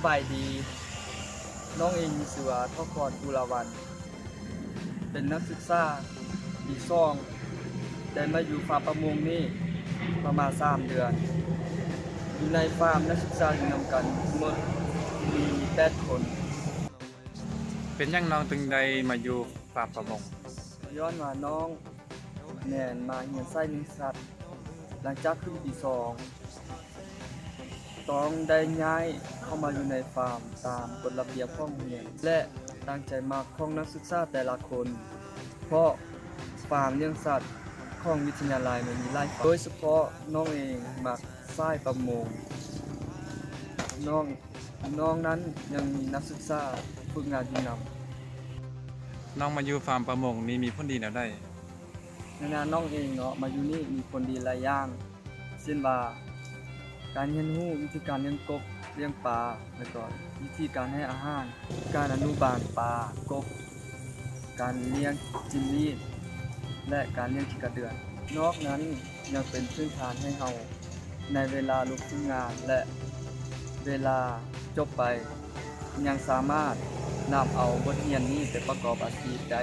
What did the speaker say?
ສະບາຍດີ, ນ້ອງເອງມີຊື່ວ່າ ທອງຄອນ ພູລາວັນ ເປັນນັກສຶກສາປີສອງ ໄດ້ມາຢູ່ຟາມປະມົງນີ້ປະມານສາມເດືອນ. ຢູ່ໃນຟາມ ນັກສຶກສາຢູ່ນຳກັນທັງໝົດມີແປດຄົນ. ເປັນຫຍັງນ້ອງຈຶ່ງໄດ້ມາຢູ່ຟາມປະມົງ? ຍ້ອນວ່ານ້ອງແມ່ນມາຮຽນສາຍລ້ຽງສັດ ຫຼັງຈາກຂຶ້ນປີສອງ ຕ້ອງໄດ້ຍ້າຍເຂົ້າມາຢູ່ໃນຟາມຕາມກົດລະບຽບຂອງໂຮງຮຽນ ແລະ ຕັ້ງໃຈມັກຂອງນັກສຶກສາແຕ່ລະຄົນ ເພາະຟາມລ້ຽງສັດຂອງວິທະຍາໄລມັນມີຫຼາຍຟາມ ໂດຍສະເພາະນ້ອງເອງມັກສາຍປະມົງ. ນອກ ນອກນັ້ນຍັງມີນັກສຶກສາຝຶກງານຢູ່ນຳ. ນ້ອງມາຢູ່ຟາມປະມົງນີ້ມີຜົນດີແນວໃດ? ໃນນາມນ້ອງເອງເນາະ ມາຢູ່ນີ້ມີຜົນດີຫຼາຍຢ່າງ ເຊັ່ນວ່າ ການຮຽນຮູ້ວິທີການລ້ຽງກົບ, ລ້ຽງປາ ແລະ ກໍວິທີການໃຫ້ອາຫານ, ການອະນຸບານປາ, ກົບ, ການລ້ຽງຈິ້ງຫຼີດ ແລະ ການລ້ຽງຂີ້ກະເດືອນ. ນອກນັ້ນຍັງເປັນພື້ນຖານໃຫ້ເຮົາ ໃນເວລາລຸກຝຶກງານ ແລະ ເວລາຈົບໄປ ຍັງສາມາດນຳເອົາບົດຮຽນນີ້ໄປປະກອບອາຊີບໄດ້.